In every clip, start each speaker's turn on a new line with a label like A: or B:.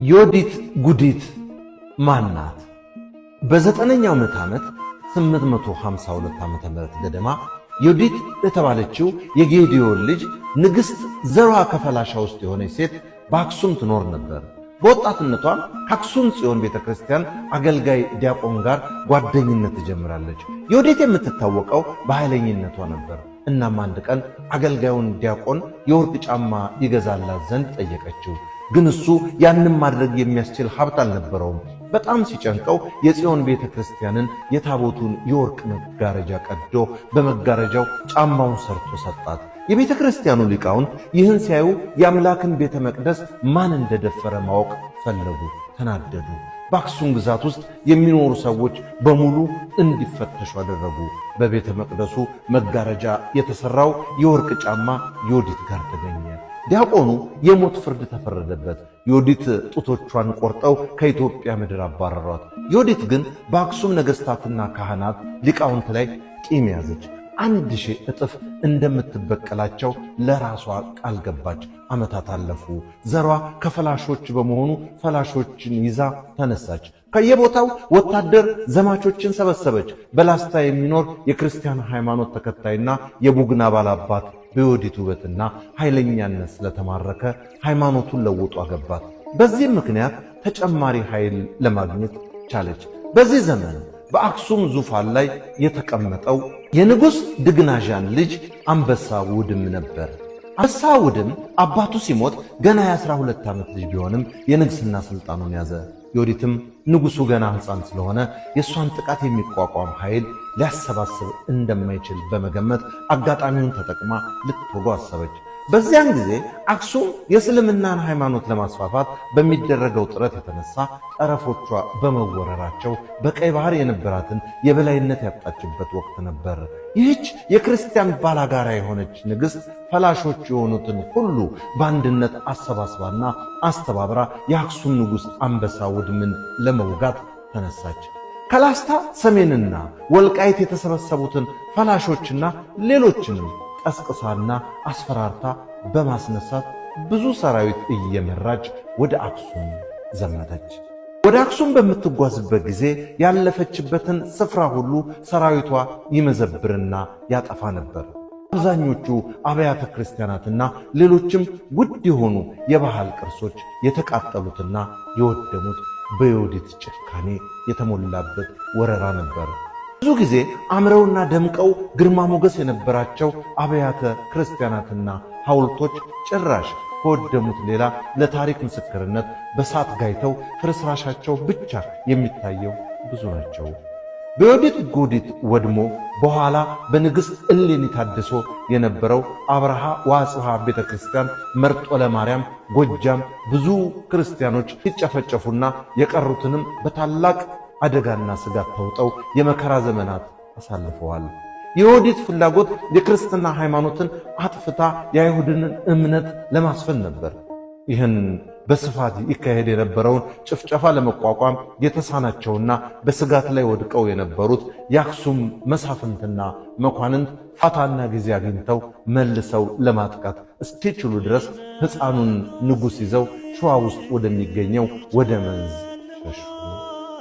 A: ዮዲት ጉዲት ማን ናት? በዘጠነኛው ምዕተ ዓመት 852 ዓመተ ምህረት ገደማ ዮዲት የተባለችው የጌዲዮን ልጅ ንግሥት ዘሯ ከፈላሻ ውስጥ የሆነች ሴት በአክሱም ትኖር ነበር። በወጣትነቷም ከአክሱም ጽዮን ቤተ ክርስቲያን አገልጋይ ዲያቆን ጋር ጓደኝነት ትጀምራለች። ዮዲት የምትታወቀው በኃይለኝነቷ ነበር። እናም አንድ ቀን አገልጋዩን ዲያቆን የወርቅ ጫማ ይገዛላት ዘንድ ጠየቀችው። ግን እሱ ያንን ማድረግ የሚያስችል ሀብት አልነበረውም። በጣም ሲጨንቀው የጽዮን ቤተ ክርስቲያንን የታቦቱን የወርቅ መጋረጃ ቀዶ በመጋረጃው ጫማውን ሰርቶ ሰጣት። የቤተ ክርስቲያኑ ሊቃውንት ይህን ሲያዩ የአምላክን ቤተ መቅደስ ማን እንደደፈረ ማወቅ ፈለጉ፣ ተናደዱ። በአክሱም ግዛት ውስጥ የሚኖሩ ሰዎች በሙሉ እንዲፈተሹ አደረጉ። በቤተ መቅደሱ መጋረጃ የተሰራው የወርቅ ጫማ ዮዲት ጋር ተገኘ። ዲያቆኑ የሞት ፍርድ ተፈረደበት። ዮዲት ጡቶቿን ቆርጠው ከኢትዮጵያ ምድር አባረሯት። ዮዲት ግን በአክሱም ነገሥታትና ካህናት ሊቃውንት ላይ ቂም ያዘች። 1000 እጥፍ እንደምትበቀላቸው ለራሷ ቃል ገባች። ዓመታት አለፉ። ዘሯ ከፈላሾች በመሆኑ ፈላሾችን ይዛ ተነሳች። ከየቦታው ወታደር ዘማቾችን ሰበሰበች። በላስታ የሚኖር የክርስቲያን ሃይማኖት ተከታይና የቡግና ባላባት በዮዲት ውበትና ኃይለኛነት ስለተማረከ ሃይማኖቱን ለውጦ አገባት። በዚህም ምክንያት ተጨማሪ ኃይል ለማግኘት ቻለች። በዚህ ዘመን በአክሱም ዙፋን ላይ የተቀመጠው የንጉሥ ድግናዣን ልጅ አንበሳ ውድም ነበር። አንበሳ ውድም አባቱ ሲሞት ገና የ12 ዓመት ልጅ ቢሆንም የንግሥና ሥልጣኑን ያዘ። ዮዲትም ንጉሡ ገና ሕፃን ስለሆነ የእሷን ጥቃት የሚቋቋም ኃይል ሊያሰባስብ እንደማይችል በመገመት አጋጣሚውን ተጠቅማ ልትወጋው አሰበች። በዚያን ጊዜ አክሱም የእስልምናን ሃይማኖት ለማስፋፋት በሚደረገው ጥረት የተነሳ ጠረፎቿ በመወረራቸው በቀይ ባህር የነበራትን የበላይነት ያጣችበት ወቅት ነበር። ይህች የክርስቲያን ባላጋራ የሆነች ንግሥት ፈላሾች የሆኑትን ሁሉ በአንድነት አሰባስባና አስተባብራ የአክሱም ንጉሥ አንበሳ ውድምን ለመውጋት ተነሳች። ከላስታ ሰሜንና ወልቃይት የተሰበሰቡትን ፈላሾችና ሌሎችንም ቀስቅሳና አስፈራርታ በማስነሳት ብዙ ሰራዊት እየመራች ወደ አክሱም ዘመተች። ወደ አክሱም በምትጓዝበት ጊዜ ያለፈችበትን ስፍራ ሁሉ ሰራዊቷ ይመዘብርና ያጠፋ ነበር። አብዛኞቹ አብያተ ክርስቲያናትና ሌሎችም ውድ የሆኑ የባህል ቅርሶች የተቃጠሉትና የወደሙት በዮዲት ጭካኔ የተሞላበት ወረራ ነበር። ብዙ ጊዜ አምረውና ደምቀው ግርማ ሞገስ የነበራቸው አብያተ ክርስቲያናትና ሐውልቶች ጭራሽ ከወደሙት ሌላ ለታሪክ ምስክርነት በሳት ጋይተው ፍርስራሻቸው ብቻ የሚታየው ብዙ ናቸው። በዮዲት ጉዲት ወድሞ በኋላ በንግሥት እሌኒ ታድሶ የነበረው አብርሃ ወአጽብሃ ቤተ ክርስቲያን መርጦ ለማርያም ጎጃም ብዙ ክርስቲያኖች ሲጨፈጨፉና የቀሩትንም በታላቅ አደጋና ስጋት ተውጠው የመከራ ዘመናት አሳልፈዋል። የዮዲት ፍላጎት የክርስትና ሃይማኖትን አጥፍታ የአይሁድን እምነት ለማስፈን ነበር። ይህን በስፋት ይካሄድ የነበረውን ጭፍጨፋ ለመቋቋም የተሳናቸውና በስጋት ላይ ወድቀው የነበሩት የአክሱም መሳፍንትና መኳንንት ፋታና ጊዜ አግኝተው መልሰው ለማጥቃት እስኪችሉ ድረስ ሕፃኑን ንጉሥ ይዘው ሸዋ ውስጥ ወደሚገኘው ወደ መንዝ ሸሹ።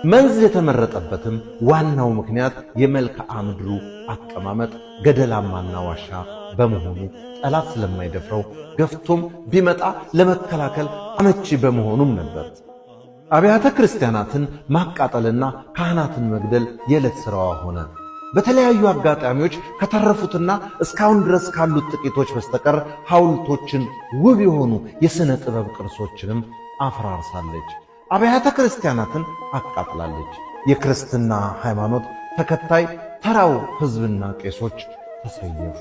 A: መንዝ የተመረጠበትም ዋናው ምክንያት የመልክዓ ምድሩ አቀማመጥ ገደላማና ዋሻ በመሆኑ ጠላት ስለማይደፍረው ገፍቶም ቢመጣ ለመከላከል አመቺ በመሆኑም ነበር። አብያተ ክርስቲያናትን ማቃጠልና ካህናትን መግደል የዕለት ሥራዋ ሆነ። በተለያዩ አጋጣሚዎች ከተረፉትና እስካሁን ድረስ ካሉት ጥቂቶች በስተቀር ሐውልቶችን፣ ውብ የሆኑ የሥነ ጥበብ ቅርሶችንም አፈራርሳለች። አብያተ ክርስቲያናትን አቃጥላለች። የክርስትና ሃይማኖት ተከታይ ተራው ሕዝብና ቄሶች ተሰየፉ።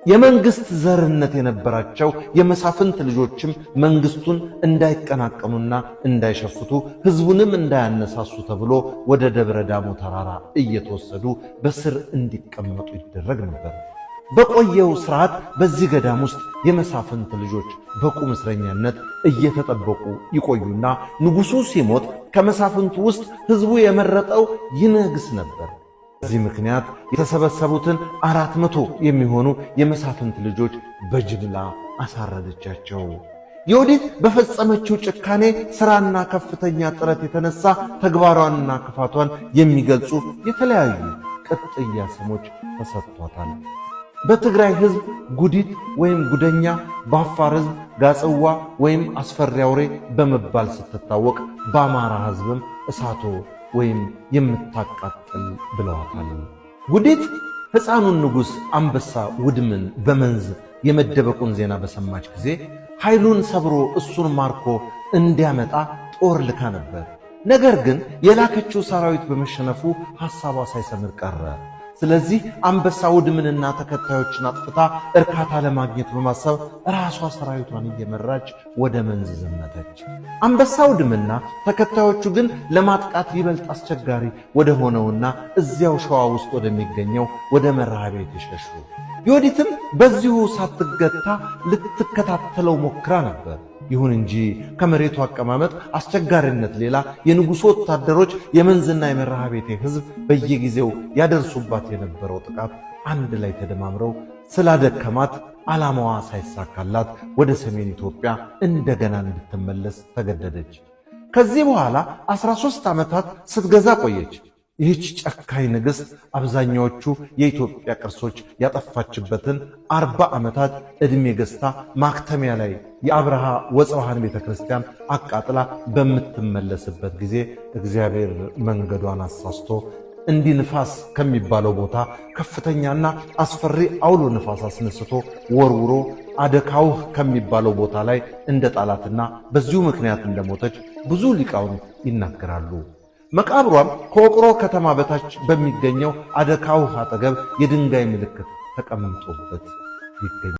A: የመንግስት ዘርነት የነበራቸው የመሳፍንት ልጆችም መንግስቱን እንዳይቀናቀኑና እንዳይሸፍቱ ሕዝቡንም እንዳያነሳሱ ተብሎ ወደ ደብረ ዳሞ ተራራ እየተወሰዱ በስር እንዲቀመጡ ይደረግ ነበር። በቆየው ስርዓት በዚህ ገዳም ውስጥ የመሳፍንት ልጆች በቁም እስረኛነት እየተጠበቁ ይቆዩና ንጉሱ ሲሞት ከመሳፍንቱ ውስጥ ሕዝቡ የመረጠው ይነግስ ነበር። በዚህ ምክንያት የተሰበሰቡትን 400 የሚሆኑ የመሳፍንት ልጆች በጅምላ አሳረደቻቸው። ዮዲት በፈጸመችው ጭካኔ ሥራና ከፍተኛ ጥረት የተነሳ ተግባሯንና ክፋቷን የሚገልጹ የተለያዩ ቅጥያ ስሞች ተሰጥቷታል። በትግራይ ሕዝብ ጉዲት ወይም ጉደኛ፣ በአፋር ሕዝብ ጋጽዋ ወይም አስፈሪ አውሬ በመባል ስትታወቅ፣ በአማራ ሕዝብም እሳቶ ወይም የምታቃጥል ብለዋታል። ጉዲት ሕፃኑን ንጉሥ አንበሳ ውድምን በመንዝ የመደበቁን ዜና በሰማች ጊዜ ኃይሉን ሰብሮ እሱን ማርኮ እንዲያመጣ ጦር ልካ ነበር። ነገር ግን የላከችው ሰራዊት በመሸነፉ ሐሳቧ ሳይሰምር ቀረ። ስለዚህ አንበሳ ውድምንና ተከታዮችን አጥፍታ እርካታ ለማግኘት በማሰብ ራሷ ሰራዊቷን እየመራች ወደ መንዝ ዘመተች። አንበሳ ውድምና ተከታዮቹ ግን ለማጥቃት ይበልጥ አስቸጋሪ ወደ ሆነውና እዚያው ሸዋ ውስጥ ወደሚገኘው ወደ መርሃ ቤት ሸሹ። ዮዲትም በዚሁ ሳትገታ ልትከታተለው ሞክራ ነበር። ይሁን እንጂ ከመሬቱ አቀማመጥ አስቸጋሪነት ሌላ የንጉሡ ወታደሮች የመንዝና የመርሃ ቤቴ ሕዝብ በየጊዜው ያደርሱባት የነበረው ጥቃት አንድ ላይ ተደማምረው ስላደከማት ዓላማዋ ሳይሳካላት ወደ ሰሜን ኢትዮጵያ እንደገና እንድትመለስ ተገደደች። ከዚህ በኋላ 13 ዓመታት ስትገዛ ቆየች። ይህች ጨካኝ ንግሥት አብዛኛዎቹ የኢትዮጵያ ቅርሶች ያጠፋችበትን 40 ዓመታት ዕድሜ ገዝታ ማክተሚያ ላይ የአብርሃ ወጽብሃን ቤተ ክርስቲያን አቃጥላ በምትመለስበት ጊዜ እግዚአብሔር መንገዷን አሳስቶ እንዲህ ንፋስ ከሚባለው ቦታ ከፍተኛና አስፈሪ አውሎ ንፋስ አስነስቶ ወርውሮ አደካውህ ከሚባለው ቦታ ላይ እንደ ጣላትና በዚሁ ምክንያት እንደሞተች ብዙ ሊቃውንት ይናገራሉ። መቃብሯም ከውቅሮ ከተማ በታች በሚገኘው አደካውህ አጠገብ የድንጋይ ምልክት ተቀምጦበት ይገኛል።